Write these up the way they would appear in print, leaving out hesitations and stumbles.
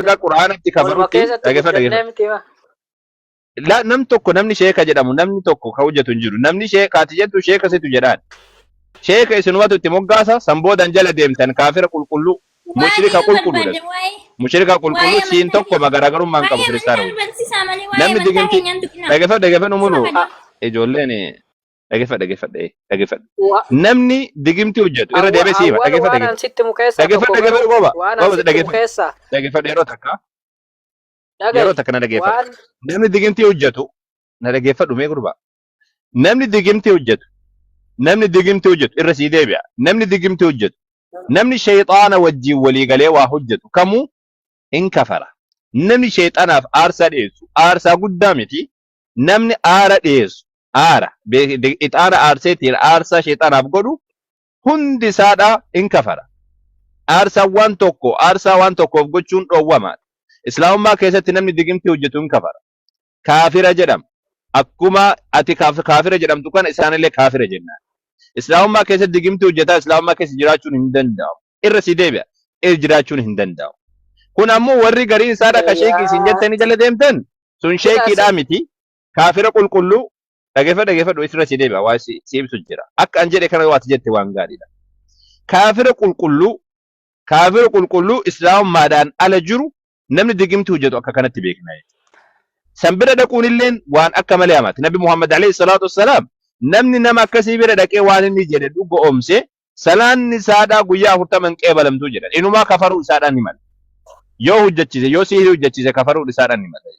Haga Qur'aanatti Waluma kafarutti keessatti dhaggeeffadhu guddannee dhaggeeffadhu. miti ma. La nam tokko namni sheeka jedhamu namni tokko ka hojjetu hin jiru. Namni sheeka ati jettu sheeka situ jedhaan. Sheeka isinumatu itti moggaasa san boodan jala deemtan kaafira qulqulluu Waa mushrika dhiiruu qulqulluudha. barbaadde waa'ee Mushrika waa'ee qulqulluu siin amantaa tokko garaagarummaa hin qabu waa'ee amantaa kiristaana nu wajjin. barsiisaa malee waa'ee Namni amantaa digimti keenyaan tuqinaa. dhaggeeffadhu dhaggeeffadhu Suma mulu kana. ijoolleen dhaggeeffadhu dhaggeeffadhu dhaggeeffadhu. Wa- Namni digimti hojjetu irra Awwa deebi'ee siima awwal dhaggeeffadhu waan dhaggeeffadhu an sitti himu keessaa dhaggeeffadhu tokko dhaggeeffadhu garuu gooba waan an gooba sitti himu dhaggeeffadhu keessaa dhaggeeffadhu yeroo takka yeroo dhagahi takka na dhaggeeffadhu. waan Namni digimtii hojjetu na dhaggeeffadhu mee gurbaa. Namni digimtii hojjetu namni digimtii hojjetu irra sii deebi'a. Namni digimtii hojjetu namni shayxaana wajjin walii galee waa hojjetu kamuu hin kafara. Namni shayxaanaaf aarsaa dhiyeessu aarsaa guddaa miti. Namni aara dhiyeessu aara ixaana aarseetiin aarsaa shayxaanaaf godhu hundi isaadhaa hin kafara. Aarsaa waan tokko aarsaa waan tokkoof gochuun dhoowwamaadha. Islaamummaa keessatti namni digimtii hojjetu hin kafara. Kaafira jedhama. Akkuma ati kaafira jedhamtu kana isaanillee kaafira jennaan. Islaamummaa keessatti digimtii hojjetaa islaamummaa keessa jiraachuun hin danda'amu. Irra si deebi'a. Irra jiraachuun hin danda'amu. Kun ammoo warri gariin isaadha ka sheekii isin yaa jettanii jala deemtan sun Ila sheekiidhaa si miti. Kaafira qulqulluu dhageeffadhu dhageeffadhu irra si deebi'a waa si si ibsu jira. Akka an jedhe kana yoo ati jette waan gaariidha. Kaafira qulqulluu kaafira qulqulluu islaamummaadhaan ala jiru namni digimti hojjetu akka kanatti beekna jechuudha. San bira dhaquun illeen waan akka malee hamaati. Nabi Muhammad alayhi salaatu wassalaam namni nama akkasii bira dhaqee waan inni jedhe dhugoomse salaanni isaadhaa guyyaa 40 hin qeebalamtuu jedhan. Inumaa kafaruu isaadhaan ni mala. Yoo hojjechise yoo sihrii hojjechise kafaruu isaadhaan ni mala.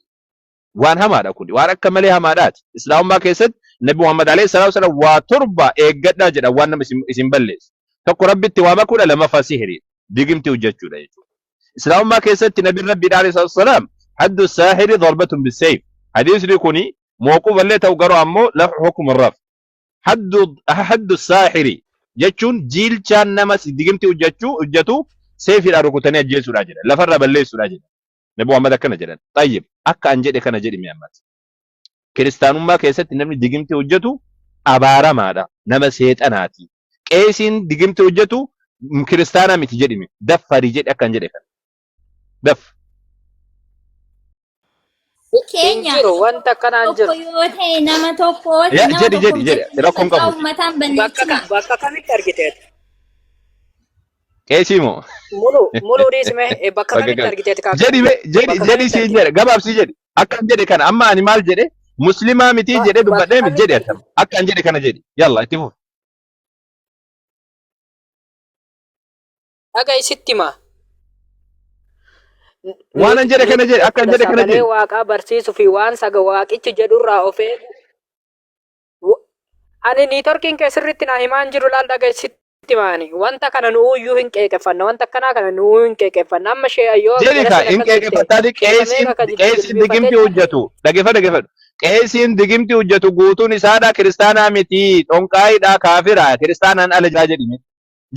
Waan hamaadha kun. Waan akka malee hamaadhaati. Islaamummaa keessatti Nabi Muhammad alayhi salaatu wassalaam waa torba eeggadhaa jedha waan nama isin isin balleessu. Tokko Rabbitti waa makuudha lammaffaa sihrii digimti hojjechuudha jechuudha. Islaamummaa keessatti Nabiin Rabbiidha alayhi salaatu wassalaam haddu saahiri darbatun bisayf. Hadiisni kuni mawquufallee ta'u garuu ammoo lahu hukmu raf. Haddu haddu saahiri jechuun jiilchaan nama digimti hojjechuu hojjetu seefiidhaan rukutanii ajjeesuudha jedha. Lafarraa balleessuudha jedha. Nabi Muhammad akkana jedhan. Xayyib akka an jedhe kana jedhi mee ammas. Kiristaanummaa keessatti namni digimti hojjetu abaaramaadha. Nama seexanaati. Qeesiin digimti hojjetu kiristaanaa miti jedhime. Daffarii jedhi akka an jedhe kana. Daf. Hin Keenya jiru wanta akkanaa hin tokko jiru. yoo ta'e nama tokko Ya nama jedhi tokko jedhi jedhi jechuun rakkoon maqaa qabu. uummataan Bakka balleessina. bakka kamitti argite ati? Qeesii moo? Mulu mulu dhiisime bakka Bakka kamitti kam? argite ati kaakka? Jedhi be jedhi Bakka jedhi kamitti siin argite? jedhe gabaabsii jedhi. Akka an jedhe kana amma ani maal jedhe muslimaa mitii jedhe Bakka dubbadhee miti kamitti jedhi argite? attam. Akka an jedhe kana jedhi. Yalla itti fufi. Dhaga'i sitti hima. Waan an Nuti jedhe kana nuti jedhi akka an jechuudha jedhe kana sagalee jedhi. waaqaa barsiisuu fi waan saga waaqichi jedhurraa of eegu. Ani niitorkiin kee sirriitti naa himaa hin jiru laal dhaga'i sitti hima ani. Wanta kana nuuyyuu hin qeeqeffanna. Wanta akkanaa kana nuuyyuu hin qeeqeffanna. Amma shee yoo Jedhi gara kaa sana hin akkas jette qeeqeffattaati sheeka qeesiin meeqa ka qeesiin jilbiifatee digimti hojjetu dhaggeeffadhu dhaggeeffadhu. Qeesiin digimti hojjetu guutuun isaadha kiristaanaa miti xonqaayiidha kaafira kiristaanaan ala jira jedhime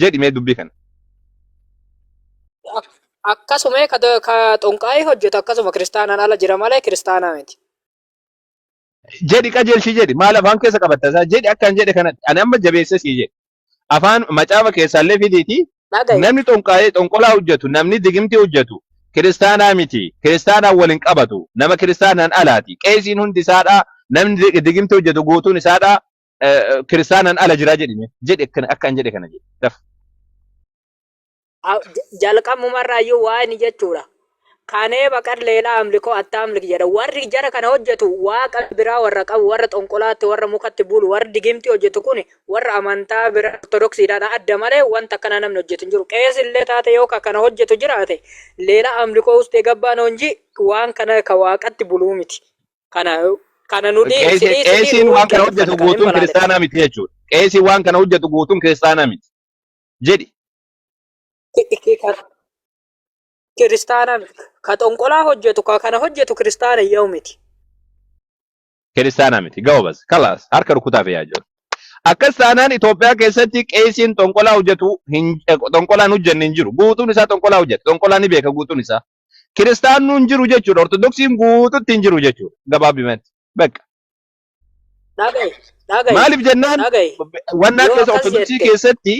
jedhime dubbii kana. Akkasuma ka ka xonqaayii hojjetu akkasuma kiristaanaan ala jira malee kiristaanaa miti. Jedhi qajeelchi jedhi maal afaan keessa qabatta isaa jedhi akkan jedhe kanatti ani amma jabeesse sii jedhe afaan macaafa keessaallee fidiiti Dhaga'i. namni xonqaayee xonqolaa hojjetu namni digimtii hojjetu kiristaanaa miti kiristaanaan wal hin qabatu nama kiristaanaan alaati qeesiin hundi isaadha namni digimtii hojjetu guutuun isaadha kiristaanaan ala jira jedhime jedhi akka an jedhe kana jedhi daf. Jalqabumarraayyuu waa inni jechuudha. Kanee baqar leelaa amlikoo atta amlik jedha. Warri jara kana hojjetu waaqa biraa warra qabu, warra xonqolaatti, warra mukatti bulu, warri digimtii hojjetu kun warra amantaa biraa ortodoksiidhaan adda malee wanta akkanaa namni hojjetu hin jiru. Qees illee taate yoo ka kana hojjetu jiraate leelaa amlikoo ustee gabbaa noonji waan kana ka waaqatti buluu miti. Kana kana nu dhiisi dhiisi dhiisi Qeesiin nuu waan hin kana hojjetu qeeqeffanna kana hin guutuun balaaleffanna. kiristaanaa miti jechuudha. Qeesiin waan kana hojjetu guutuun kiristaanaa miti jedhi. Kiristaana miti. Ka xonqolaa hojjetu ka kana hojjetu kiristaana yoo miti. Kiristaanaa miti. Gawabas. Kalaas. Harka rukutaaf yaa jiru. Akkas taanaan Itoophiyaa keessatti qeesiin xonqolaa hojjetu hin xonqolaan hojjenne hin jiru. Guutuun isaa xonqolaa hojjeta. Xonqolaa ni beeka guutuun isaa. Kiristaannu hin jiru jechuudha. Ortodoksiin guututti hin jiru jechuudha. Gabaabumatti. Bakka. Dhaga'i dhaga'i Maaliif jennaan dhaga'i wannaa yoo keessa akkas Ortodoksii jette keessatti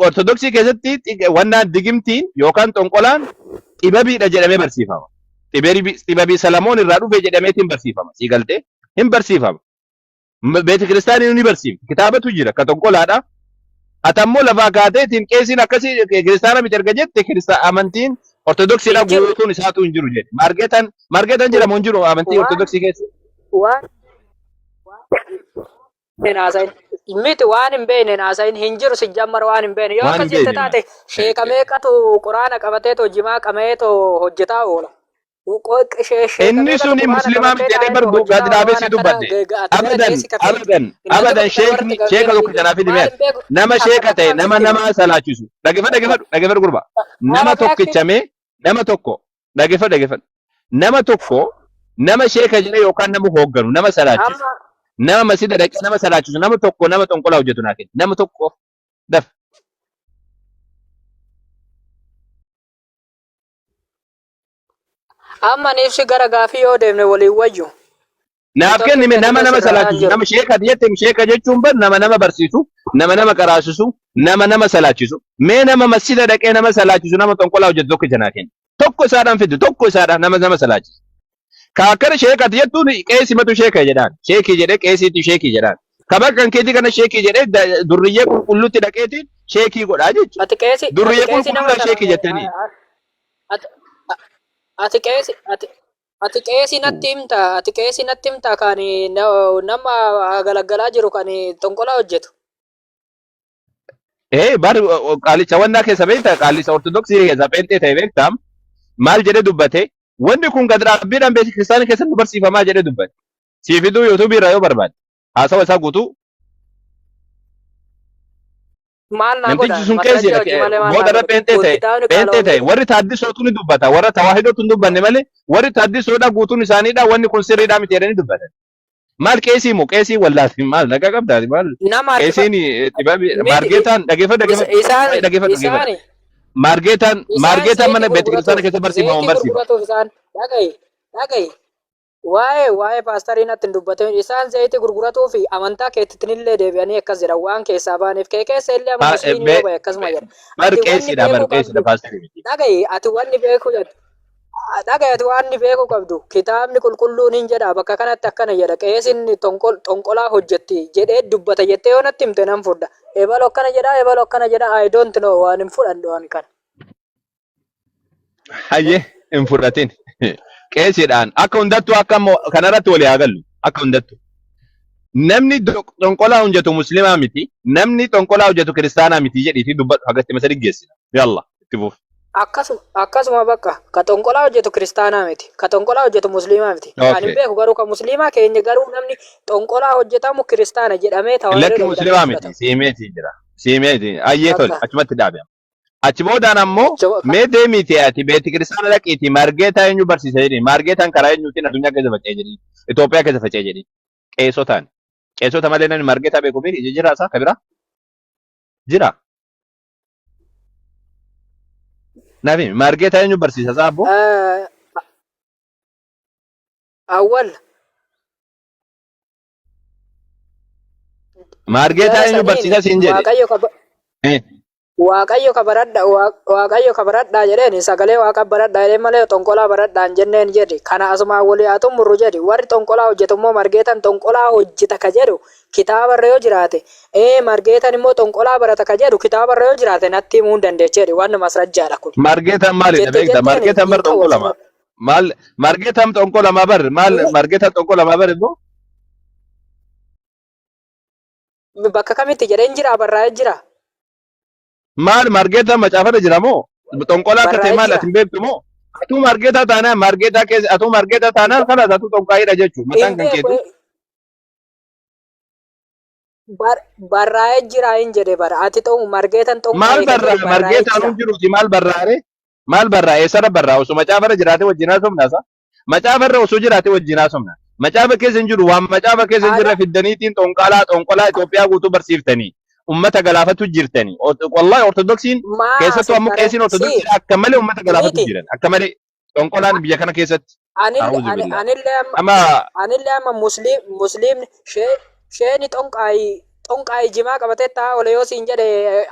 ortodoksii keessatti wannaan digimtiin yookaan xonqolaan Xibabiidha jedhamee barsiifama. Xibabii Salamoon irraa dhufe jedhameetiin barsiifama. Sii galtee? Hin barsiifama. Beeti kiristaanii ni barsiifti. Kitaabatu jira ka xonqolaadha. Ati ammoo lafaa kaateetiin qeesiin akkasii kiristaana miti erga jette amantiin Ortodoksiidha Hin jiru. guutuun isaatu hin jiru jedhe. Maargeetaan jedhamu hin jiru amantii Waan Ortodoksii keessa. waan hin haasa'in. Miti waan hin beekne hin haasa'in hin jiru si jammar waan hin beekne. Yoo Waan hin akkas jette beekne maal? taate sheeka meeqatu quraana qabateetoo jimaa qameetoo hojjetaa oola. Sheeka Inni meeqatu suni quraana muslimaa miti qabatee jedhee taa'eetoo bar hojjetaa gadi oola dhaabee waan si akkana dubbadhe. ati gara Abadan qeessi kafee abadan namni abadan tokko gara warra sheekni sheeka tokko janaa fidi maal meet hin beeku nama sheeka ta'e akkana nama sitti nama salaachisu dhaggeeffadhu dhaggeeffadhu dhaggeeffadhu gurba nama nama beekti tokkichamee nama tokko dhaggeeffadhu dhaggeeffadhu nama tokko nama sheeka jedhee yookaan nama hoogganu nama salaachisu amma nama masjida dhaqee nama salaachisu nama tokko nama xonqolaa hojjetu naa kenni nama tokko daf. Amma ibsi gara gaafii yoo deemne waliin wayyu. Naaf kenni Networkiin mee nama keetillee nama sirraa hin salaachisu jiru. nama sheeka jette sheeka jechuun bar nama nama barsiisu nama nama qaraasisu nama nama salaachisu mee nama masjida dhaqee nama salaachisu nama xonqolaa hojjetu tokko janaa kenni tokko isaadhaan fidu tokko isaadhaan nama nama salaachisu ka akkana sheekati jettuun qeesimatu sheeka jedhaan sheekii jedhee qeesiitu sheekii jedhaan ka bakka kan keetii kana sheekii jedhee durriyyee qulqulluutti dhaqeetiin sheekii godhaa jechuudha Ati qeesi ati durriyyee qeesi nama qulqulluudhaan sana sheekii jettanii. ati ati qeesi ati ati qeesi natti himta ati qeesi natti himta kan nama galaggalaa jiru kan xonqolaa hojjetu. Ee bar qaalicha wannaa keessa beekta qaalicha ortodoksii keessa pheenxee ta'e beekta maal jedhee dubbate wanni kun gad dhaabbiidhaan beekti kiristaana keessatti nu barsiifamaa jedhee dubbate. Sii fiduu yuutuubii irraa yoo barbaade haasawa isaa guutuu Maal naa namtichi godha sun masrajja qeesiidha hojii malee maal naa boodarra godha pheenxee ta'e kitaabni pheenxee ta'e qaalaomee warri taaddisootu ni dubbata warra tawaahidootu hin dubbanne malee warri taaddisoodha guutuun isaaniidha wanni kun sirriidha miti jedhanii dubbatan. Maal qeesii moo qeesii wallaahi maal nagaa qabdaati maal nama harkifa qeesiin xibabi miti maargeetaan dhageeffadhu dhageeffadhu isaan dhageeffadhu dhageeffadhu isaan maargeetaan isaan maargeetaan zayitii mana beetikiristaana gurguratuuf keessa barsiifamu zayitii barsiifa. gurguratuuf isaan dhaga'i dhaga'i waa'ee paastarii natti hin dubbatin isaan zayitii gurguratuu fi amantaa keetittinillee deebi'anii akkas jedhan waan keessaa baaniif kee keessa illee amma musliimni yoo bahe akkasuma jedha Bar ati wanni qeesiidha bar beekuu qeesiidha qabdu paasterii miti. dhaga'i ati wanni beekuu qabdu dhaga'i ati wanni beekuu qabdu kitaabni qulqulluun hin jedha bakka kanatti akkana jedha qeesiin xonqolaa hojjetti jedhee dubbata jettee yoo natti himte nan fudha ebalo akkana jedha ebalo akkana jedha I don't know waan hin fudhadhu waan kana. Hayyee hin fudhatin. Qeesiidhaan akka hundattuu akka immoo kanarratti walii haa gallu akka hundattuu. Namni xonqolaa hojjetu muslimaa miti namni xonqolaa hojjetu kiristaanaa miti jedhiitii dubbadhu hagatti masa dhiggeessina. Yalla itti fufi. Akkasuma bakka ka xonqolaa hojjetu kiristaanaa miti ka xonqolaa hojjetu musliimaa miti kan hin Okay. beeku garuu ka musliimaa keenya garuu namni xonqolaa hojjetamu kiristaana jedhamee Lakki tawaahidoo jedhamee muslimaa miti fudhatama. siimeetii jira. Siimeetii ayyee tole Bakka achumatti dhaabe. Achi boodaan ammoo mee deemiiti ati beeti kiristaana dhaqiitii maargeetaa eenyu barsiisa jedhii maargeetaan karaa eenyuutiin addunyaa keessa faca'e jedhii Itoophiyaa keessa faca'e jedhii qeesotaan qeesota malee namni maargeetaa beeku fi jira isaa kabira jira naaf himi maargeetaa eenyu barsiisa isaa abboo Awwal maargeetaa jara eenyu saniin barsiisa siin jedhe Waaqayyo ka Waaqayyo ka baradha Waaqayyo ka baradhaa jedheen sagalee waaqa baradhaa jedheen malee xonqolaa baradhaa hin jenneen jedhi kana asumaan walii haa xumurru jedhi warri xonqolaa hojjetu immoo margeetan xonqolaa hojjeta ka jedhu kitaabarra yoo jiraate ee margeetan immoo xonqolaa barata ka jedhu kitaabarra yoo jiraate natti himuu hin dandeechi jedhi waan masrajjaadha kun Margeetaan maalidha jette beekta jetteen margeetaan hin bar ta'u xonqolama maal margeetaan xonqolama bar maal margeetaan xonqolama bar immoo Bakka kamitti jedheen jira barraa'ee jira. Maal margeetaa macaafarra jira moo? Xonqolaa akka ta'e Barraa'ee maal jira. ati hin beektu moo? Atuu margeetaa taanaan margeetaa keessa atuu margeetaa taanaan kanas atuu xonqaayiidha jechuudha. Mataan Hin kan beeku keetu. Barraa'ee jira hin jedhe bara ati xon margeetan Maal xonqaa'ee kan jedhu barraa barraa'ee margeetaan jira. hin jiruuti maal barraa'ee? Maal barraa'e eessarra barraa'e osoo macaafarra jiraate wajjin haasofna isa. Macaafarra osoo jiraate wajjin haasofna. Macaafa keessa hin jiru waan macaafa keessa hin jirre Haala fiddaniitiin xonqalaa xonqolaa Itoophiyaa guutuu barsiiftanii ummata galaafatu jirtanii. Wallahi Ortodoksiin maa keessattuu ammoo haasofta ree qeesiin si Ortodoksii akka malee ummata galaafatu miti jiran akka malee xonqolaan biyya kana keessatti. anillee A'uuzu ani billah. anillee amma Amma anillee amma musliim musliimni shee sheeni xonqaayi xonqaayi jimaa qabatee taa'aa oole yoo siin jedhe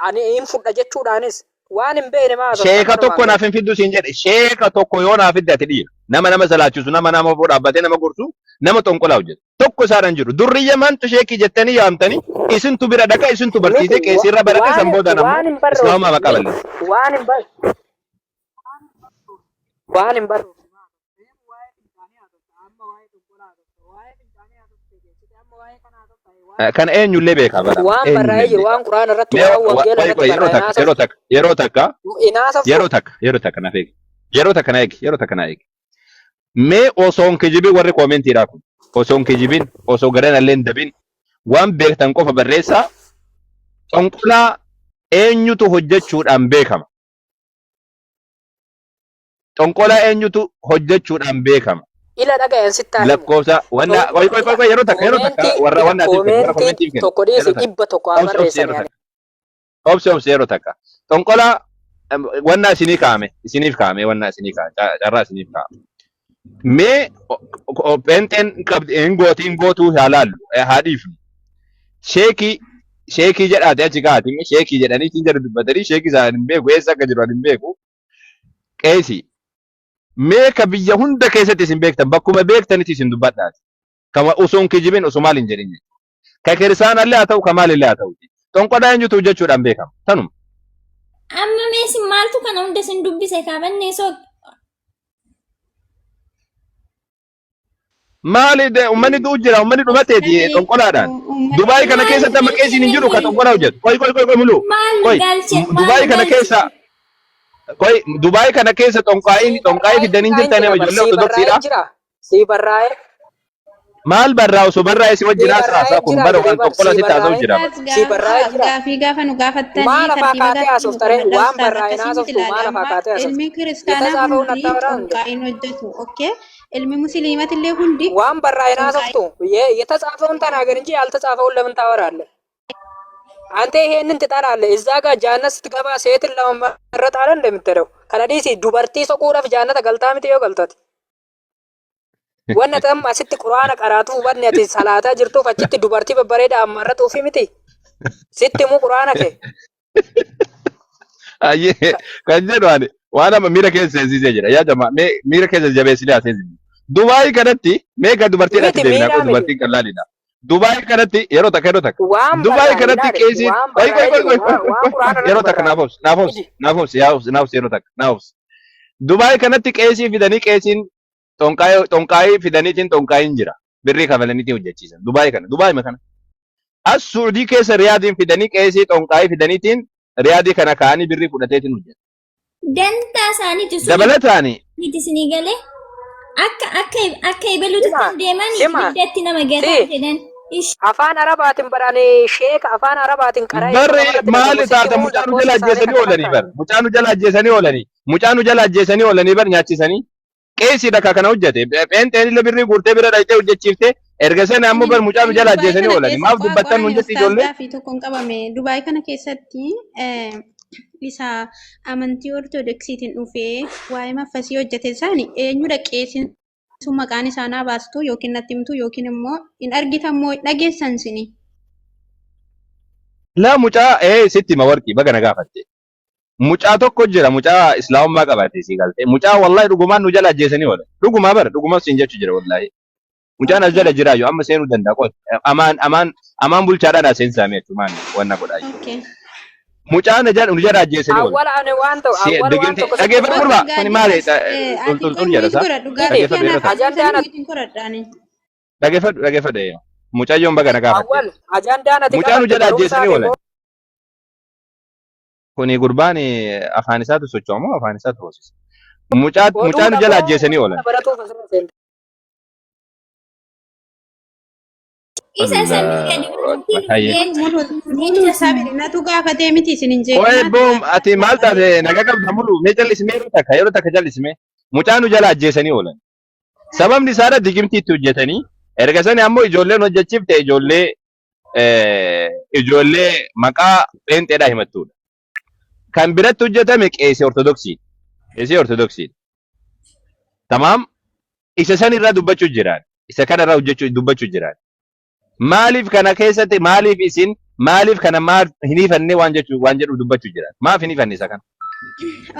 ani hin fudha jechuudhaanis. Waan hin beekne maa haasofta Sheeka akkanumaan tokko gadi. Naaf hin fiddu siin jedhe. Sheeka tokko yoo naaf fidde ati dhiira. Nama nama salaachisu, nama nama ofoo dhaabbatee nama gorsu, nama xonqolaa hojjetu. Tokko isaadhaan jiru. Durriyya mantu sheekii jettanii yaamtanii isintu bira dhaqa, isintu barsiisee Miti qeesiirra barate san waan boodaan ammoo waan hin barroofne islaamummaa maqaa miti balleessa. waan hin bar waan hin barroofne. Kana eenyullee beekaa bara. Waan Eenyullee barraa'ee jiru beekaa. waan quraana irratti Mee waan wangeela qoy irratti qoy yeroo barraa'e takka yeroo haasoftu takka yeroo takka hin haasoftu. Yeroo takka yeroo takka naaf eegi. Yeroo takka na eegi yeroo takka na eegi. Mee osoo hin kijibin warri koomentiidhaa kun osoo hin kijibin osoo garana illee hin dabin waan beektan qofa barreessaa. Xonqolaa eenyutu hojjechuudhaan beekama? Xonqolaa eenyutu hojjechuudhaan beekama? Ila dhagayan sittaa himu. Lakkoofsa wanna qoy qoy qoy qoy yeroo takka yeroo takka Koomentii warra ila wanna atiif kennu warra koomentii koomentiif kennu tokko dhiisi yeroo takka 100 haa obsi obsi barreessani yeroo ani. Takka obsi obsi yeroo takka xonqolaa wanna isinii kaa'ame isiniif kaa'ame wanna isinii kaa'ame carraa isiniif kaa'ame. Mee pheenxeen qabdi hin gooti hin gootuu haa laallu haa dhiifnu. Sheekii sheekii jedhaati achi kaa'ati sheekii jedhanii siin jedhu dubbatanii sheekii isaan hin beeku eessa akka jiru ani hin beeku. Qeesii mee ka biyya hunda keessatti isin beektan bakkuma beektanitti isin dubbadhaati. Kama osoo hin kijibin osoo maal hin jedhin. Ka kiristaanallee haa ta'u ka maalillee haa ta'u. Xonqolaa eenyutu hojjechuudhaan beekama. Tanuma. Amma mee isin maaltu kana hunda isin dubbise kaabannee soo Maali de uummanni du'u jira uummanni dhumateeti Namni xonqolaadhaan. uummanni Dubaay kana maal keessatti amma qeesiin hin jiru ka xonqolaa hojjetu. Qoy qoy qoy qoy muluu. Maal nu Qoy galche maal Dubaay nu kana galche keessa qoy Dubaay kana keessa xonqaa'iin Sii xonqaa'ii barraa'ee fidanii hin hin jirtan jira bar ijoollee sii barraa'ee ortodoksiidha. jira sii barraa'ee Maal barraa osoo barraa isin sii wajjin haasa'aa barraa'ee kun jira bara jedhee waan bar xonqolaa sii sitti haasa'u barraa'ee jira bara. Ustaaz sii barraa'ee jira gaafii gaafa nu gaafattanii maal afaa tartiiba kaatee gaafii nu haasofta ree gaafadha waan ustaaz barraa'e akkasii miti haasoftu ilaali maal afaa amma kaatee haasofta ilmi kiristaanaa የተጻፈውን hundi አታወራም እንዴ? xonqaa hin hojjetu okay ilmi musliimatillee hundi waan barraa'e xonqaa haasoftu የተጻፈውን ተናገር እንጂ ያልተጻፈውን ለምን ታወራለህ? አንተ ይሄንን ትጠላለህ። እዛ ጋር ጃነት ስትገባ ሴትን ለመመረጥ አለ እንደምትሄደው ከነዲሲ dubartii soquudhaaf jaannata galtaa miti yoo galtate. Wanna tam asitti quraana qaraatu wanni ati salaataa jirtuuf achitti dubartii babbareedaa ammarratuufi miti. Sitti himuu quraana kee. Ayyee kan jedhu ani waan amma miira keessa seensisee jira. Yaa jamaa mee miira keessa jabeessinee haa seensisnu. Dubaayii kanatti mee kan dubartiidhaatti Miti deebinaa miiraa qoy miti. Dubartiin qal'aadha. Dubaayii kanatti yeroo takka yeroo takka. Waan Dubaayii barraa'e kanatti ilaali. qeesiin Waan qoy qoy barraa'ee qoy jiru qoy waan qoy waan qoy quraana irratti yeroo takka barraa'e. naaf obsi naaf obsi Miti. Naaf obsi yaa obsi naaf obsi yeroo takka naaf obsi. Dubaayii kanatti qeesii fidanii qeesiin xonqaayii xonqaayii fidaniitiin xonqaayiin jira. Birrii kafalaniitiin hojjechiisan. Dubaayii kana Dubaayii kana. As Suudii keessa Riyaadiin fidanii qeesii xonqaayii fidaniitiin Riyaadii kana kaa'anii birrii fudhateetiin hojjeta. Dantaa isaaniitu sun Dabalataani miti isinii galee akka akka akka ebaluutti Sima deeman sima ibiddatti nama gataa si jedhan. Ish afaan arabaatiin baranii sheeka afaan arabaatiin qara'ee barri namarratti maali dalagu sitti taata himuu mucaa nu lakkoofsa jala isaanii ajjeesanii takka oolanii takka. bar mucaa nu jala ajjeesanii oolanii mucaa nu jala ajjeesanii oolanii bar nyaachisanii qeesiidha ka kana hojjete pheenxeen illee birrii guurtee bira dhaqxee hojjechiifte erga sana ammoo Ani bar mucaa nu ani jala Dubaay ajjeesanii kana oolanii keessa maaf qo'a dubbattan qo'ani nun jetti ustaaz ijoollee gaafii tokkoon qabame Dubaay kana keessatti isa amantii ortodoksiitiin dhufee waa'ee maffasii hojjete isaani eenyudha qeesiin sun maqaan isaa naa baastu yookiin natti himtu yookiin immoo hin argitan moo hin dhageessan sini. Laa mucaa ee sitti hima warqii baga na gaafatte. Mucaa tokko jira mucaa islaamummaa qabaate sii galtee mucaa wallahi dhugumaan nu jala ajjeesanii oolan dhugumaa bara dhugumaa siin jechuu jira wallahi mucaan as Okay. jala jiraayu amma seenuu danda'a qofa amaan amaan amaan bulchaadhaan as seensaame jechuun wanna godhaa jiru. Okay. Mucaan nu jala ajjeesanii oolan. Awwala ani waan ta'u Si awwala waan digimti tokko sitti dhageeffadhu hima. gurbaa Bakka kuni maali gaaddisaas ati xul xul qoy xul jedha mute sa godhadhu gaafii dhageeffadhu kanaaf yeroo takka Ajandaan deebisanii mute godhadhaani. Dhageeffadhu dhageeffadhu mucayyoon baga na gaafatte. Awwal ajandaan ati Mucaa nu qabatte jala barumsaa ajjeesanii fi oolan. Kuni gurbaan afaan isaatu socho'a moo afaan isaatu hoosisa? Mucaa mucaa nu oduudha jala moo ajjeesanii oolan. wantoota baratuuf asirra seente. Isa samii gadi Allahu wanti Akbar. Hayyee. Mulu mulu sabiri natu gaafatee miti isin hin Qo'ee jeeqinaati boom gaafii ati maal gaafate. taate naga qabda mulu mee callismee yeroo takka callismee mucaa nu jala ajjeesanii oolan. Sababni isaadha digimtii itti hojjetanii erga sani ammoo ijoolleen hojjechiifte ijoollee ijoollee maqaa pheenxeedhaa himattuudha. Kan biratti hojjetame qeesii ortodoksii. Qeesii ortodoksii. Tamaam isa san irraa dubbachuu jiraan. Isa kana irraa hojjechuu dubbachuu jiraan. Maaliif kana keessatti maaliif isin maaliif kana maal hin hifanne waan jechuu waan jedhu dubbachuu jiraan. Maaf hin hifanne isa kana?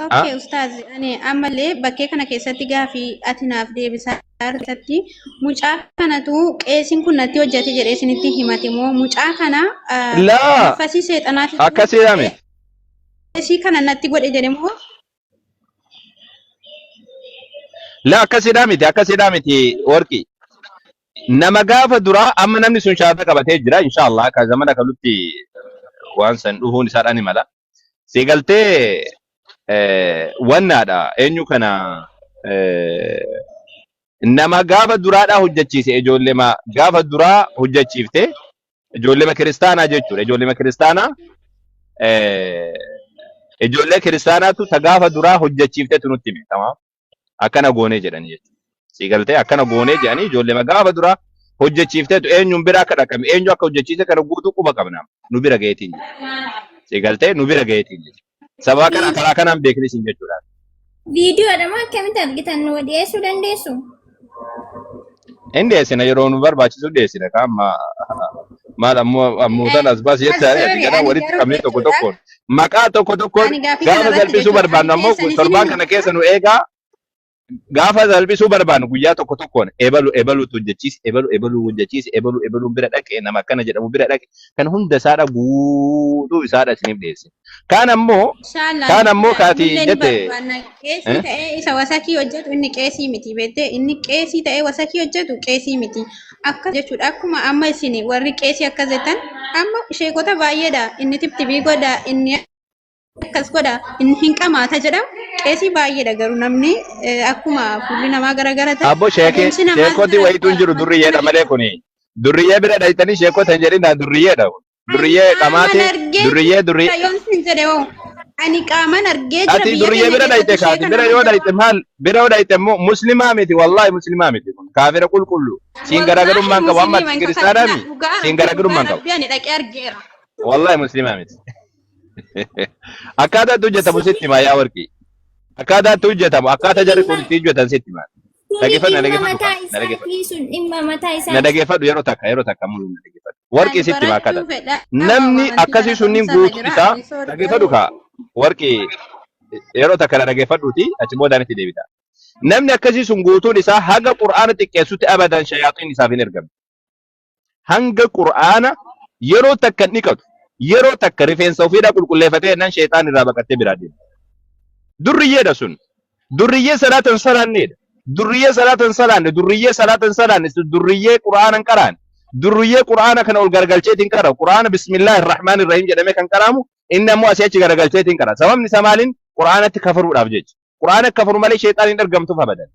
Okay, Ustaaz, ani ammallee bakkee kana keessatti gaafii ati naaf deebisaa keessatti mucaa kanatu qeesiin kun natti hojjete jedhee isinitti himate moo mucaa kana Laa nafasii seexanaatitu akkasii miti. Qeesii kana natti godhe jedhe moo? Laa, akkasiidhaa miti, akkasiidhaa miti, warqii. Nama gaafa duraa amma namni sun shaata qabatee jira, inshallah akka zamana kalutti waan san dhufuun isaadhaan ni mala. Si galtee wannaadha eenyu kana nama gaafa duraadhaa hojjechiise, ijoollema gaafa duraa hojjechiifte, ijoollema kiristaanaa jechuudha. Ijoollema kiristaanaa, ijoollee kiristaanaatu ta gaafa duraa hojjechiiftetu nutti hime. Tamaam. Akkana goonee jedhanii jechuudha. Si galtee, akkana goonee jedhanii ijoollema gaafa duraa hojjechiifteetu eenyuun bira akka dhaqame, eenyu akka hojjechiise kana guutuu quba qabna. Nu bira gaheetiin jira. Si galtee, nu bira gaheetiin jira. Sababa kana karaa kanaan beekni isin jechuudha. Viidiyoodha moo akkamitti argitan? Nu dhiyeessuu dandeessu? Inni dhiyeessina, yeroo nu barbaachisu dhiyeessina. Amma maal ammoo ammoo as baas jettaa ati Sorry, gara ani walitti garuu qabnee tokko jechuudha. tokkoon maqaa tokko tokkoon Ani gaafii gaafa kanarratti salphisuu jechuudha. barbaannu Ani ammoo keessan torbaan isin kana keessa nu eegaa. Gaafa salphisuu barbaannu guyyaa tokko tokkoon ebalu ebaluutu hojjechiise, ebalu ebaluu hojjechiise, ebalu ebaluun bira dhaqe, nama akkana jedhamu bira dhaqe, kan hunda isaadha guutuu isaadha isiniif dhiyeesse. Kaan ammoo Inshallah kaan ammoo kaati nullee ni jette barbaanna. Qeesii ta'ee isa wasakii hojjetu inni qeesii miti beektee, inni qeesii ta'ee wasakii hojjetu qeesii miti. Akka jechuudha, akkuma amma isin warri qeesii akkas jettan, amma sheekota baay'eedha, inni tibtibii godha, inni akkas godha, inni hin qamaata jedham, qeesii baay'eedha. Garuu namni akkuma fuulli namaa garagara ta'e Abbo sheekee adeemsi namaas sheekoti wayitu hin jiru, garagara. Durriyyeedha malee kuni. Durriyyee bira dhayitanii sheekota hin jedhinaa, durriyyeedha. Ani Durriyyee qaaman qamaati argee durriyyee durriyyee. jira, yoon sin jedhe hoo, ani qaaman argee jira Ati biyya durriyyee keenya bira dhayite keessatti kaati sheeka bira nama yoo jabaa. dhayite maal bira yoo dhayite immoo muslimaa miti, wallahi muslimaa miti, kun kaafira qulqullu. Siin Wallaahi garaagarummaan qabu amma musliima ati hin kiristaanaa kakatinaa, mi dhugaa siin rabbi, dhugaa garaagarummaan qabu. rabbi, ani dhaqee argeera. Wallahi muslimaa miti. Akkaataa itti hojjetamu sitti himaa yaa warqii. Akkaataa itti hojjetamu, akkaataa jarri kun itti hojjetan sitti himaa. Suni Dhageeffadhu, na dhimma dhageeffadhu mataa kaa, na dhageeffadhu. isaatii, sun dhimma mataa Na isaati. dhageeffadhu, yeroo takka, yeroo takka mulu na dhageeffadhu. Warqii Ani sitti himaa barachuu akkaataa. fedha Namni amantii akkasii kana sunniin barumsarra guutuun jira. isaa Ani soori dhageeffadhu garuu kaa warqii, yeroo takka na dhageeffadhuuti achi boodaan itti deebita. Namni akkasii sun guutuun isaa haga Qur'aana xiqqeessutti abadan shayaaxiin isaaf hin ergamne. Hanga Qur'aana yeroo takka hin dhiqatu, yeroo takka rifeensa ofiidhaa qulqulleeffatee jennaan sheexaan irraa baqattee biraa deema. Durriyyeedha sun. Durriyyee salaata hin salaanneedha. Durriyyee salaata hin salaanne, durriyyee salaata hin salaanne, durriyyee Qur'aana hin qaraane. Durriyyee Qur'aana kana ol garagalcheetiin qara. Qur'aana bismillaahi rahmaani rahiim jedhamee kan qaraamu inni ammoo asii achi garagalcheetiin qara. Sababni isaa maaliin? Qur'aanatti kafaruudhaaf jecha. Qur'aana kafaru malee sheexaan hin ergamtuuf abadan.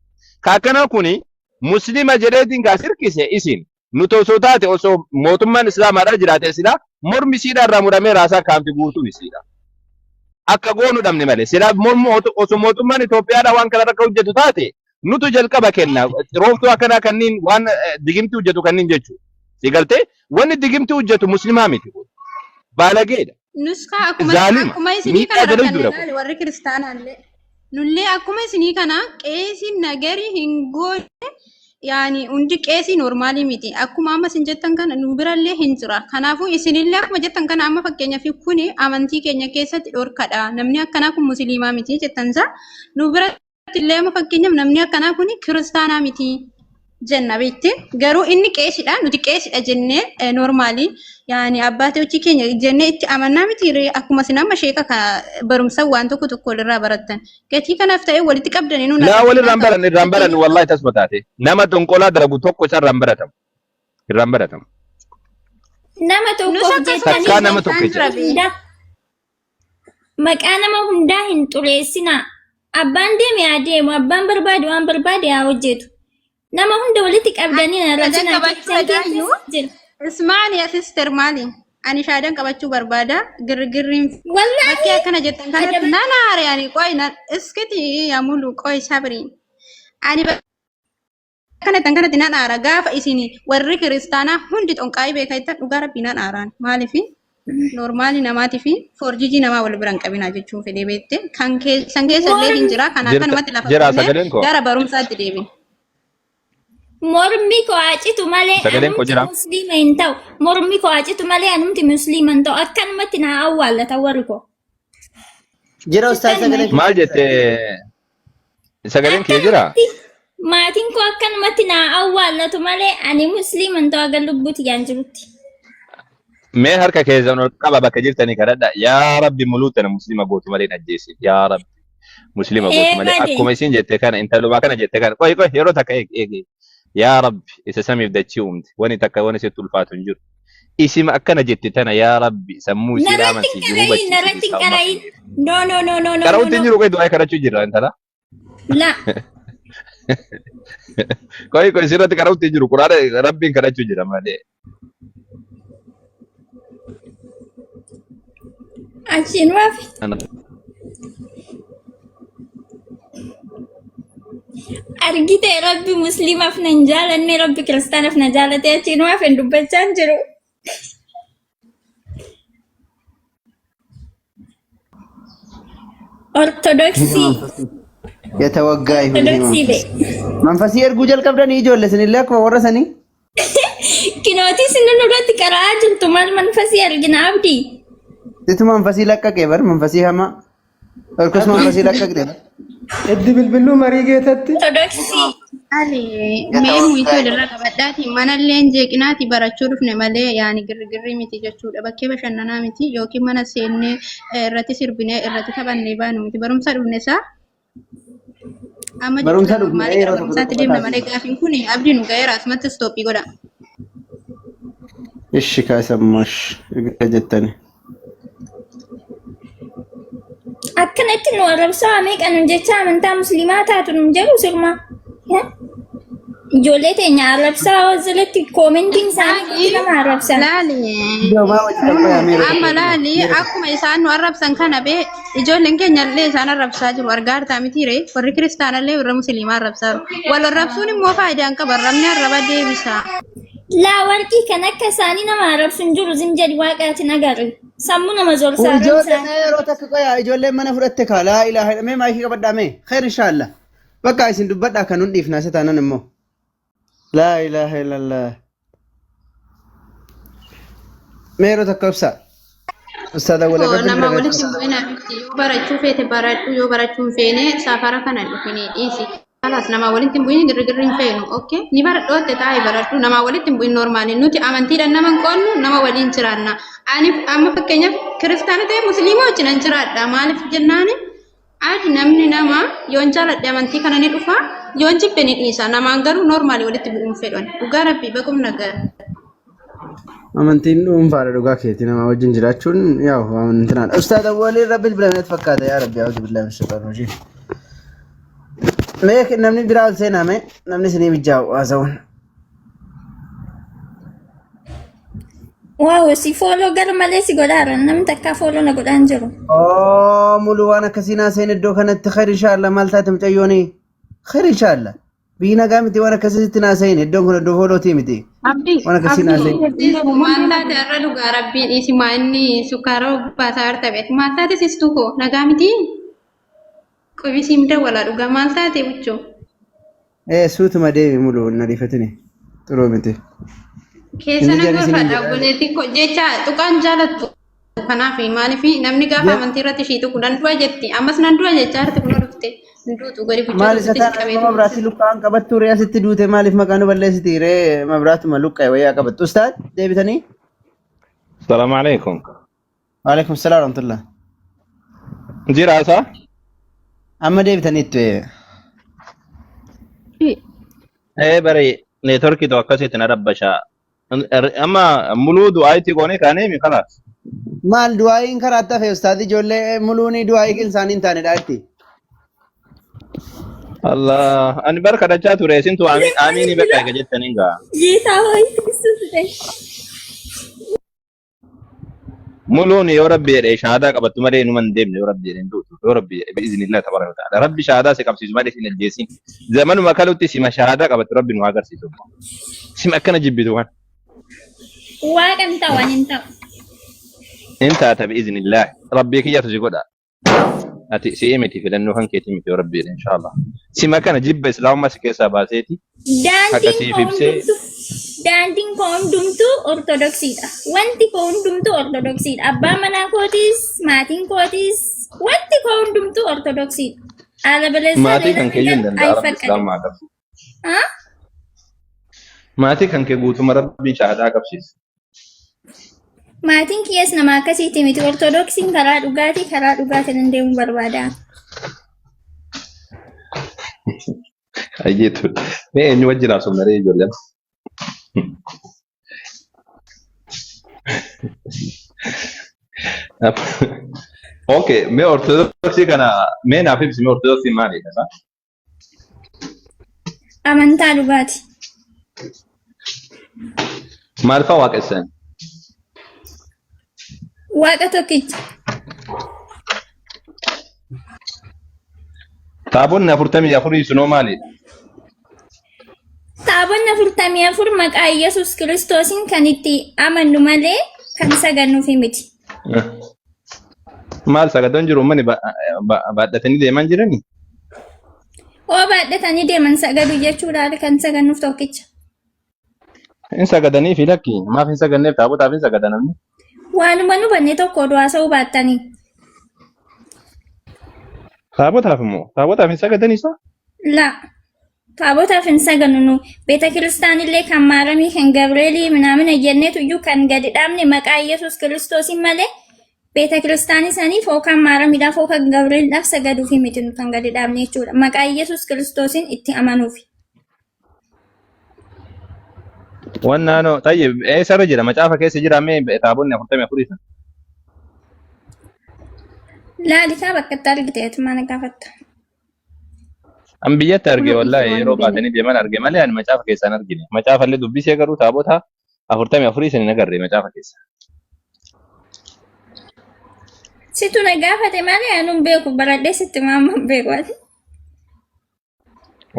Ka akkanaa kuni muslima jedheetiin kaa sirkise isin nuti osoo taate, osoo mootummaan islaamaadhaa jiraate, silaa mormi isiidhaa irraa muramee raasaa kaamti guutuun isiidha. Akka goonu dhabne malee silaa mormu osoo mootummaan Itoophiyaadhaa waan kana akka hojjetu taate nutu jalqaba kenna. Rooftuu akkanaa kanniin waan digimtii hojjetu kanniin jechuudha. Si galtee, wanni digimtii hojjetu muslimaa miti kun. Baalageedha. Nuskaa akkuma Zaalima. akkuma isinii Miidhaa kana dalagduudha rakkanne kun. laali, warri kiristaanaallee. Nullee akkuma isinii kana qeesiin nagarii hin goone, yaani hundi qeesii noormaalii miti. Akkuma amma isin jettan kana nu birallee hin jira. Kanaafuu isinillee akkuma jettan kana amma fakkeenyaaf kuni amantii keenya keessatti dhorkadha. Namni akkanaa kun musliimaa miti jettan isaa nu biratti illee amma fakkeenyaaf namni akkanaa kun kiristaanaa miti jenna beekte. Garuu inni qeesidha, nuti qeesidha jennee noormaalii yaani abbaa hojii keenya jennee itti amannaa miti ree? Akkuma isin amma sheeka kana barumsa waan tokko tokko walirraa barattan gatii kanaaf ta'e walitti qabdanii nuun Laa, walirraan arrabsinaa baran, irraan baran, fakkeenyaaf wallahi tasuma taate. Nama donqolaa dalagu tokko isa irraan baratamu. Irraan baratamu. Nama nus tokkoof akkasuma jettanii Takkaa nama jechaan tokkicha. jira bee. Hunda maqaa nama hundaa hin xureessinaa. Abbaan deeme haa deemu, abbaan barbaade waan barbaade haa hojjetu. Nama hunda walitti qabdanii hin Shaadan arrabsinaa. qabachuu Keessan fedhaayyuu keessa jira. Ismaani ya sister, maali? Ani shaadan qabachuu barbaada. Girgirriin bakkee Wallaahi akkana jettan kanatti adaba nan aare ani, qoy nan iskiti yaa mulu, qoy sabri. Ani akkana jettan kanatti nan aara, gaafa isin warri kiristaanaa hundi xonqaayii beekaa jettan, dhugaa rabbii nan aaraan. Maaliif noormaali namaatii fi forjijii namaa wal bira hin qabinaa jechuun fedhee beekte, kan keessan keessa illee hin mormi jira kan Jirta akkanumatti lafa jira buufnee sagaleen koo. gara barumsaatti deebine. Mormi koo haa citu malee Sagaleen koo anumti jira. musliima hin ta'u. Mormi koo haa citu malee anumti musliima hin ta'u. Akkanumatti naa awwaallata warri koo. Jira ustaaz Sittan sagaleen hima. Maal jette sagaleen kiyya jira? Akkanumatti maatiin koo akkanumatti naa awwaallatu malee ani musliima hin ta'u haga lubbuuti yaan jirutti. Mee harka keessan ol qaba bakka jirtanii kadhadha. Yaa Rabbi muluu tana muslima gootu malee hin ajjeesin. Yaa Rabbi muslima gootu Ee malee bade. akkuma isin jette kana intalumaa kana jette kana qoy qoy yeroo takka eeg eeg eeg. Yaa Rabbi isa samiif dachii uumte wani takka wani sitti ulfaatu hin jiru. Isima akkana jette tana yaa Rabbi sammuu isii Narratti hin raamansiisi qara'in, hubachiisi narratti hin islaamummaa qara'in. kenneef. No, no, no, no, no, no, Qara'utti hin no. jiru qoy du'aa kadhachuu jirra intala. La. Qoy qoy sirratti qara'utti hin jiru quraana Rabbiin kadhachuu jira malee. Achiin waafi. Argite Rabbi musliimaaf nan jaalanne Rabbi kiristaanaaf na jaalate achiin waafi hin dubbachaa hin jiru. Ortodoksii. የተወጋ ይሁን ይሄ Ortodoksii መንፈስ። be. Manfasii erguu jalqabdanii ijoollee isinillee akkuma warra sanii. Kinootii isin nurratti qara'aa jirtu maal manfasii argina abdii? Situ manfasii laqqaqe bar manfasii hamaa. Orkos manfasii laqqaqxe bar. Itti bilbiluu marii geetatti. Ortodoksii. Ani mee muyitii walirra qabadhaati manallee hin jeeqinaati barachuu dhufne malee yaani girgirrii miti jechuudha. Bakkee bashannanaa miti yookiin mana seennee irratti sirbinee irratti taphannee baanu miti. Barumsa dhufne isaa amma Barumsa jechuudha dhufne normaalii gara yeroo tokko barumsaatti tokko deemna malee taasisa. gaafiin kun abdii nu ga'eera asumatti istooppii godha. Ishi kaasammash erga jettani. Akkanatti nu arrabsaa meeqa nu jecha amantaa musliimaa taatu nu jedhu sirma. Ijoollee teenya arrabsaa jalatti koomentiin isaanii Laali nama arrabsan. laali Iddoo maa wajji qabaa meera amma tokko laali akkuma isaan nu arrabsan kana bee ijoolleen keenya illee isaan arrabsaa jiru argaa jirtaa miti ree warri kiristaanallee warra musliimaa arrabsaa jiru wal arrabsuun immoo faayidaa hin qabu arrabni arraba deebisa. Laa warqii kan akka isaanii nama arrabsu hin jiru zim jedhi waaqaatiin agarre. Sammuu nama zorsa Ijoolleen arrabsaan. mee yeroo takka qoyaa ijoolleen mana fudhatte kaa laa ilaaha illa mee maayikii qabadhaa mee khayr inshaallah. Bakka isin dubbadhaa kan hun dhiifnaa isa taanan immoo. Laa ilaaha illallah. Mee yeroo takka ibsaa. Ustaada wal Koo irra nama bilbila walitti hin bu'inaa miti yoo barachuu feete baradhu yoo barachuu hin feene safara kana hin dhufinii dhiisi. Kalaas nama walitti hin bu'in girgirri hin feenu okay ni baradhootte taa'e baradhu nama walitti hin bu'in normaali nuti amantiidhaan nama hin qoonnu nama waliin jiraanna. Ani amma fakkeenyaaf kiristaana ta'e musliima wajjin an jiraadha maaliif jennaani adi namni nama yoon jaaladhe amantii kana ni dhufa yoon jibbe ni dhiisa namaan garuu normaali walitti bu'uun fedhan dhugaa rabbii baqum nagaa. Amantiin dhuunfaadha dhugaa keeti nama wajjin jiraachuun yaa amantinaadha. Ustaada waliin rabbi bilbila natti fakkaata yaa rabbi a'uudhu billahi min shaytaani rajiim. Mee namni biraa ol seenaa mee namni isinii mijaa'u haasa'uun. Waaw si fooloo gara malee si godhaara namni takkaa fooloo na godhaan jiru. Oo mulu waan akkasii naa seen iddoo kanatti khayr inshaallah maal taate mucayyooni khayr inshaallah. Biyyi nagaa miti waan akkasii sitti naa seen iddoon kun iddoo foolootii miti Abdi, waan akkasii naa abdi, seen. Sistu maal taate har'a dhugaa rabbii dhiisi maa inni sukkaara baasaa harta beek maal taate sistuu koo nagaa miti qubisiin dawwala dhugaa maal taate buchoo. Ee suutuma deemi mulu hin ariifatini xuruu miti. Keessa Inni na jarri isiniin gorfadha jedhaa. obboleettii koo jecha tuqaan jaalattu kanaaf maaliif namni gaafa amantii irratti ishii tuqu nan du'a jetti ammas nan du'a jechaa jirti kunoo dhufte hin duutu gadi buchoo Maal isa tokkotti si taana qabee amma mabraatii luqqa'aan qabattu ree asitti duute maaliif maqaa nu balleessiti ree mabraatuma luqqa'e wayyaa qabattu. Ustaad deebitanii? Salaamu alaikum. Waalaikum salaam warahmatullah. Jira isaa? Amma deebitaniittu ee. Ee bari neetworkii tokko akkasitti na rabbashaa. Amma muluu du'aa itti goonee kaanee mi kalaas. Maal du'aayiin karaa itti hafe ustaad ijoollee muluuni du'aayii isaanii hin taanedha itti. Allah ani bar kadhachaa ture isintu amiin amiin bakka eega jettaniin gaa. ጌታ ሆይ ትዕግስቱን ስጠኝ። Muluun yoo rabbi jedhe shahaadaa qabattu malee inuma hin deemne yoo rabbi jedhe hin duutu yoo rabbi jedhe bi'iznillah tabaraka wa ta'ala rabbi shahaadaa si qabsiisu malee sin ajjeesin zamanuma kalutti sima shahaadaa qabattu rabbi nu haa agarsiisu sima akkana jibbitu kan Waaqan ta'u ani hin ta'u. hin taata bi'iznillah rabbii kiyyatu si godha ati si'ii miti filannoo kan keetii miti yoo rabbi jedhe inshaallah sima kana jibba islaamummaa si keessaa baaseeti haqa Daandiin siif koo ibsee hundumtuu daandiin koo hundumtuu ortodoksiidha. Wanti koo hundumtuu ortodoksiidha. Abbaan manaa kootis maatiin kootis Wanti koo hundumtuu Ortodoksiidha. Alabalessaa Maatii leela kan keeyyuu hin ነገር danda'a rabbi አይፈቀድም። islaamaa qabsi. አ? Maatii kan kee guutuma rabbii shaahadaa qabsiisa. Maatiin kiyyaas nama akkasiiti miti. Ortodoksiin karaa dhugaatii karaa dhugaatiin hin deemuu barbaada. Ayyeetu. Mee eenyu wajjin haasofna ree ijoolleen? Okay, mee ortodoksii kana mee naaf ibsi mee ortodoksii maalidha? Amantaa dhugaati. Maal fa'aa waaqessan? Waaqa tokkicha. Taabonni 44 sunoo maalidha? Taabonni 44 maqaa Yesuus Kiristoosiin kan itti amannu malee kan sagannuufi miti. Maal sagadan jiru uummanni baadhatanii deemaa jiranii? Hoo baadhatanii deeman sagadu jechuudha kan sagannuuf tokkicha. Hin sagadanii fi lakki maaf hin saganneef taabotaaf hin sagadan namni? Waanuma nu banne tokko oduu haasa'uu baattanii. Taabotaaf immoo taabotaaf hin sagadanii isaa? La. Taabotaaf hin sagannu nu. Beeta kiristaanillee kan Maaramii kan Gabreelii minaamina jenneetu iyyuu kan gadi dhaabne maqaa Yesuus Kiristoosiin malee beeta kiristaanii saniif yookaan Maaramiidhaaf yookaan Gabreeliidhaaf sagaduufi miti nu kan gadi dhaabne jechuudha. Maqaa Yesuus Kiristoosiin itti amanuufi. Wannaanoo tayyib eessarra jira macaafa keessa jira mee taabonni 44 sana? Laalikaa bakka itti argite maana gaafatta. An biyyatti arge Kun wallaahi waan yeroo hin beekne. baatanii deeman arge malee ani macaafa keessaan argine. Macaafa illee dubbisee garuu taabota 44 sana hin agarre macaafa keessa. Situ na gaafate malee ani hin beeku baradhee sitti maama hin beeku ati.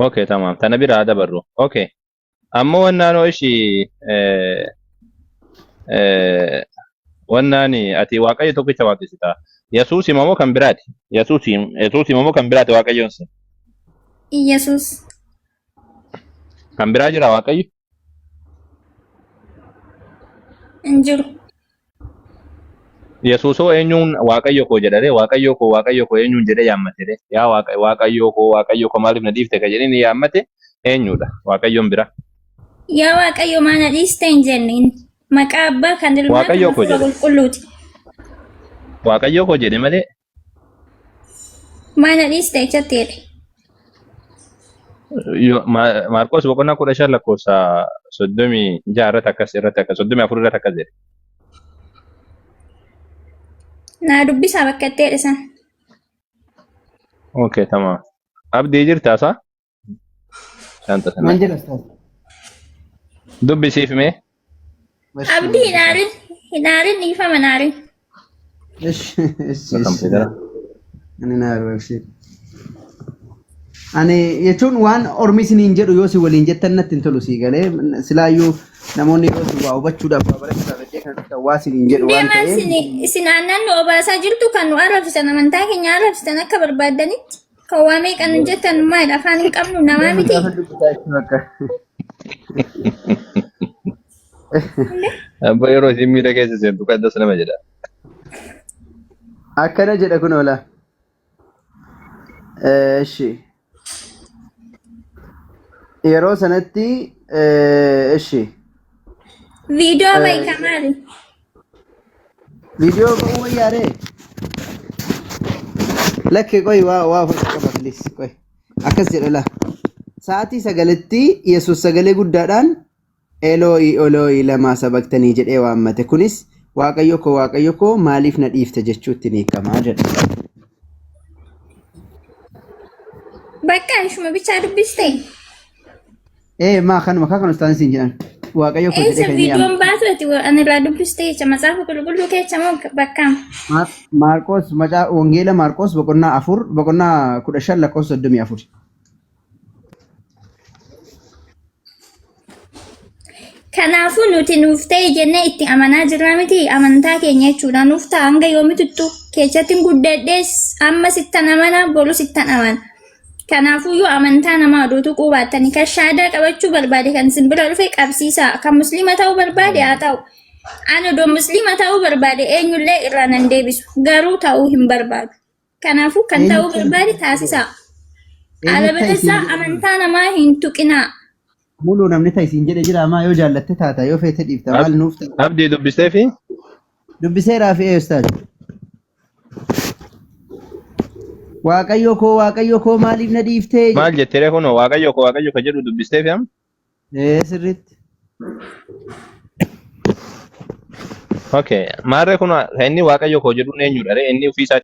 Okay, tamam. Tana bira haa dabarru. Okay. Ammoo wannaanoo ishii wannaani ati Waaqayyo tokkicha waaqessita. Yesuus imamoo kan biraati. Yesuus imamoo kan biraati Waaqayyoon sun. Iyyasuus. Kan biraa jira Waaqayyo? Hin jiru. Yesuusoo eenyuun Waaqayyo koo jedhare Waaqayyo koo Waaqayyo koo eenyuun jedhee yaammate ree? Yaa Waaqayyo koo Waaqayyo koo maaliif na dhiifte ka jedhee inni yaammate eenyudha? Waaqayyoon bira. Yaa Waaqayyo maa na dhiiste hin jenne. Maqaa abbaa kan ilmaa kan Waaqayyo koo hafuura jedhe. qulqulluuti. Waaqayyo koo jedhe malee Maa na dhiiste jechatti jedhe. Maarqos boqonnaa 15 lakkoofsa 36 irratti akkas irratti akkas 34 irratti akkas jedhe. Naa dubbisaa bakka itti jedhe san. Okay, tamam. Abdii jirtaa isaa? Shaanta sana. Maal jedha ustaaz? Dubbisiif mee? Abdii hin aarin. Hin aarin dhiifama hin aarin. Ishi ishi ishi. Kompiitara. Ani na arrabsi. Ani jechuun waan ormi isiniin jedhu yoo si waliin jettan natti hin tolu sii galee silaayyuu namoonni yoo si waa hubachuudhaaf waa barachuudhaaf iddoo kana dhuftan waa isiniin jedhu waan Deemaa ta'eef isin isin aannan nu obaasaa jirtu kan nu arrabsitan amantaa keenya arrabsitan akka barbaaddanitti kan waa meeqa nu jettan maal afaan hin qabnu namaa deemu miti. gaafa dubbisaa jechuun bakka. Abba yeroo isin miira keessa seentu kan das nama jedha. Akkana jedha kun oola. Eshi. Yeroo sanatti eshi. Viidiyoo ba'i kamaali. Viidiyoo ba'uu wayyaaree? Lakkee qoy waa waa ofirraa qaba please qoy. Akkas jedha laa. Sa'aatii sagalitti Yesuus sagalee guddaadhaan Eloo'i Eloo'i lamaa sabaktanii jedhee waammate. Kunis Waaqayyo koo Waaqayyo koo maaliif na dhiifte jechuutti ni hiikama jedha. Bakka ishuma bichaa dubbiste. Ee maa kanuma kaa kan ustaan siin jedhan. Waaqayyo koo jedhee Eessa kan inni viidiyoon yaamate. baatu ati ani irraa dubbiste jecha macaafa qulqulluu keessa moo bakkaam? Maarqos macaa wangeela Maarqos boqonnaa 4 boqonnaa 15 lakkoofsa 34. Kanaafuu nuti nuuf ta'e jennee itti amanaa jirra miti amantaa keenya jechuudha. Nuuf ta'a hanga yoomituttu keessatti guddadhees amma sittan amana boru sittan amana. Kanaafuyyuu amantaa namaa oduu tuquu baattanii kan shaadaa qabachuu barbaade kan isin bira dhufe qabsiisaa kan musliima ta'uu barbaade haa ta'u. Ani odoo musliima ta'uu barbaade eenyullee irraa nan deebisu garuu ta'uu hin barbaadu. Kanaafuu kan ta'uu Eenyutti barbaade taasisaa. Eenyutti ta'e siin Alabalessaa jedhe? amantaa namaa hin tuqinaa. Muluu namni ta'e siin jedhe jira maa yoo jaallatte taata yoo feete dhiifta maal nuuf ta'a. Abdii dubbistee fi Dubbiseeraa fi ustaaz. Waaqayyo koo Waaqayyo koo maaliif na dhiiftee? Maal jettee kunoo Waaqayyo koo Waaqayyo ka jedhu dubbistee fi amma? Ee sirriitti. Okay. Maarree kun kan inni Waaqayyo koo jedhuun eenyudha ree? Inni ofii isaa